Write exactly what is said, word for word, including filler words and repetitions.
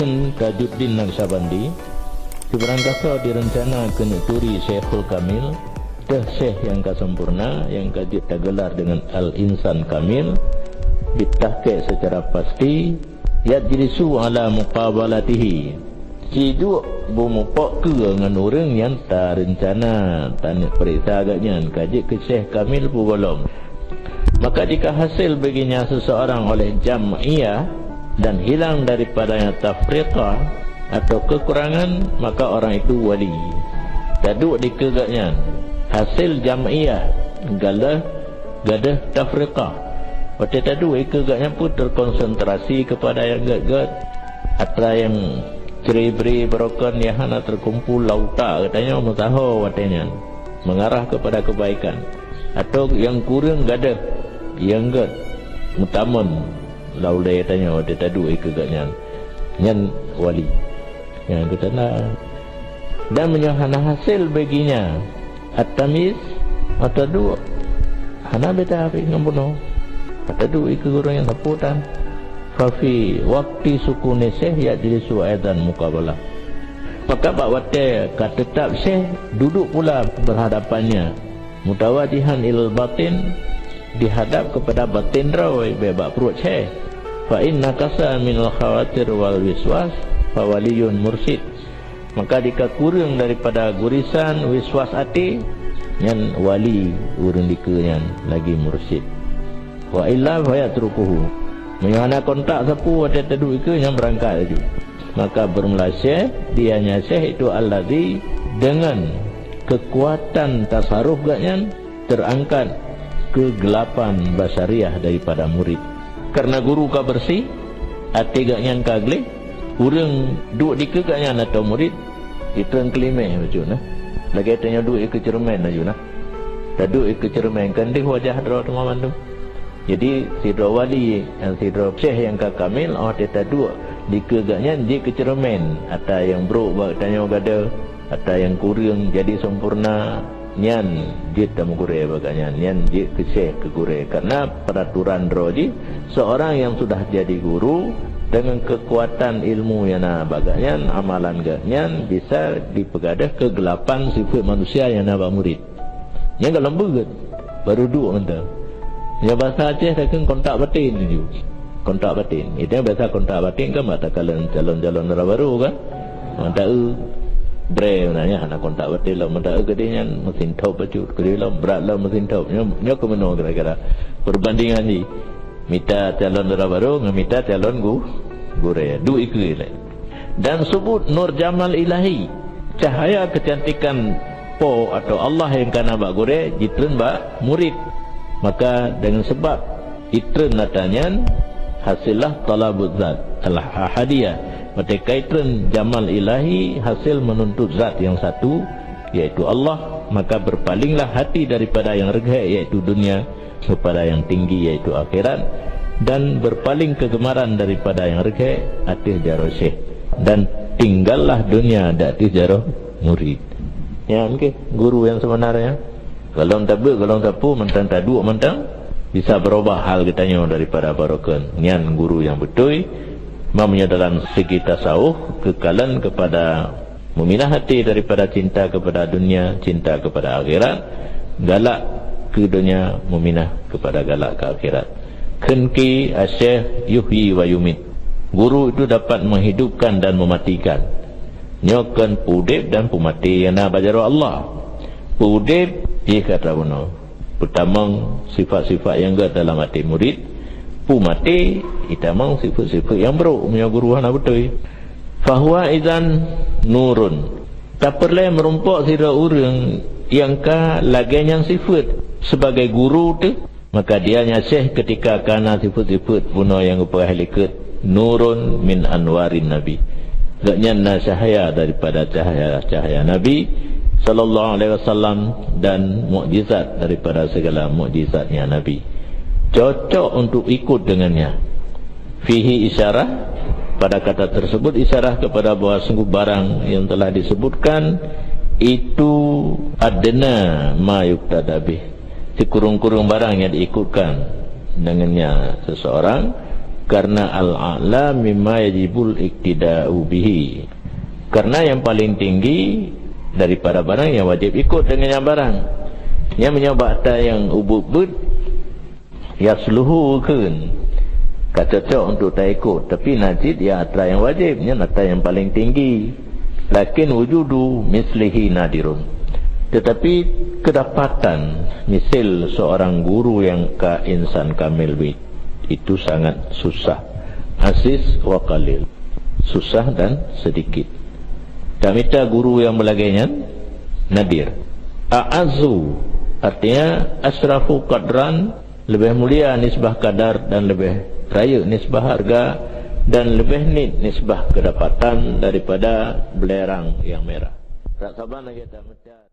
Tajuddin Naqsyabandi, sibarang gasoe direncana keuneuk turi Syekhul Kamil, teuh syekh nyang ka sempurna, nyang ka jeuet tagelar deungon Al-Insan Kamil, jitahqiq seucara pasti, yajlisu ala muqabalatihi, jiduek beumupok keue ngon ureuëng nyang tareuncana taneuk peuriksa gobnyan ka jeuet keu Syekh Kamil peue gohlom. Maka jika hasil baginya seseorang oleh jam'iyah dan hilang daripadanya tafriqah atau kekurangan, maka orang itu wali. Taduek dikeue gobnyan hasil jam'iyah, galah gadôh tafriqah. Watée taduek dikeue gobnyan pun terkonsentrasi kepada nyang gét-gét, atra nyang ceuri-beuri beurokon nyang hana teukumpul lam utak geutanyoe meusaho watée nyan, mengarah kepada kebaikan. Atau nyang kureueng gadôh, nyang gét meutamon lam ulée tanyoe watée taduek dikeue gobnyan, nyan wali. Nyang keutanda. Dan meunyoe hana hasil baginya at-tamyiz, maka duek hana beda pih ngon bunoe. Maka duek dikeue ureuëng nyang sapeue tan. Fa fi waqti sukuni syekh yajlisu aidan muqabalah. Maka bak watée ka teutab syekh, duduek pula berhadapannya, mutawajihan ilal batin, dihadap kepada batin droe, bék bak pruet syekh. Fa in nakasa minal khawatir wal wiswas, fa waliyun mursyid. Maka jika kureueng daripada gurisan wiswas até, nyan wali ureuëng dikeue nyan lagi mursyid. Wa illa fayatrukuhu. Meunyoe hana kontak sapeue watée taduek dikeue, nyan beurangkat laju. Maka bermula syekh, dianya syekh itu alladzi dengan kekuatan tasaruf gobnyan terangkat kegelapan basyariah daripada murid. Karena guru ka bersih, até gobnyan ka gleh, ureuëng duek dikeue gobnyan atau murid, jitreun keulimeh bacut na. Lagée tanyoe duek dikeue ceureumen bacut na. Taduek dikeue ceureumen, kan deuh wajah droe teuma mandum. Jadi, sidroe wali, nyang sidroe syekh nyang ka kamil, óh teuh taduek dikeue gobnyan jeuet keu ceureumen, atra nyang brok bak tanyoe gadôh, atra nyang kureueng jadi sempurna, nyan jeuet tameugurée bak gobnyan, nyan jeuet keu syekh, keu gurée. Karena peraturan droe jih, seorang yang sudah jadi guru, dengan kekuatan ilmu nyang na bak gobnyan, amalan gobnyan bisa dipeugadôh keugelapan sifeuet manusia nyang na bak murit. Nyan gohlom beuet, barô duek mantong. Nyan basa Aceh takheun kontak batin laju. Kontak batin. Itu yang biasa kontak batin kan bak takalon calon-calon dara barô kan. Mantong, eu, bre, meunan nyan hana kontak batin lom. Mantong, eu, keudeh nyan meusin thôb bacut, keudeh lom brat lom meusin thôb. Nyoe, nyoe keu meunoe kira-kira perbandingan jih. Mita calon dara barô ngon mita calon gu-, gurée. Duek dikeue lé. Dan subut nur jamal ilahi, cahaya kecantikan Po atau Allah nyang ka na bak gurée jitreun bak murit. Maka dengan sebab jitreun atra nyan, hasillah talabuz zat al-ahadiyah. Watée ka jitreun jamal ilahi, hasil menuntut zat nyang satu, yaitu Allah, maka berpalinglah hati daripada nyang reugét, yaitu dunia, kepada nyang tinggi, yaitu akhirat, dan berpaling kegemaran daripada nyang reugét ateueh jaroe syekh, dan tinggallah dunia di ateueh jaroe murit. Nyan keuh guru nyang sebenarnya. Gohlom tabeuet, gohlom sapeue, mantong taduek mantong, bisa berubah hal geutanyoe daripada barokon. Nyan guru nyang beutôi. Meunyoe dalam segi tasawuf, keukalan kepada Meuminah até daripada cinta kepada dunia, cinta kepada akhirat, galak keu dunia, meuminah kepada galak keu akhirat. Kheun ki Asy-Syaikh yuhyi wa yumit. Guru itu dapat menghidupkan dan mematikan. Nyoe kheun peuudeb dan peumaté nyang na bak jaroe Allah. Peuudeb jih ka tabunoe. Peutamong sifat-sifat nyang gét dalam até murit, peumaté jitamong sifat-sifat nyang brok meunyoe guru hana beutôi. Fahuwa idzan nurun. Tapeureulée meurumpok sidroe ureuëng nyang ka lagée nyan sifeuet sibagai guru teuh, maka dia nyan syekh keutika ka na sifeuet-sifeuet bunoe nyang geupeugah likot nurun min anwarin Nabi. Gobnyan na cahya daripada cahya-cahya Nabi sallallahu alaihi wasallam dan mukjizat daripada segala mukjizatnya Nabi. Cocok untuk ikut dengannya. Fihi isyarah, pada kata tersebut isyarah kepada bahwa sungguh barang yang telah disebutkan itu adna ma yuktada bih. Sikureueng-kureueng barang yang diikutkan dengannya seseorang, Karena al-a'la mimma yajibul iktida'u bihi. Karena yang paling tinggi daripada barang yang wajib ikut dengan yang barang. Nyang meunyoe bak ata nyang ubit-ubit, yasluhu kheun, ka cocok untuk taikut, tapi najid ya atra yang wajib, nyan atra yang paling tinggi. Lakin wujudu mislihi nadirun. Tetapi kedapatan misil seorang guru yang ka insan kamil bit, itu sangat susah. Aziz wa qalil. Susah dan sedikit. Tamita guru yang meulagée nyan nadir. A'azzu, artinya asyrafu qadran, lebih mulia nisbah kadar dan lebih rayeuk nisbah harga dan lebih nit nisbah kedapatan daripada belerang yang merah. Tak saban lagée tamita.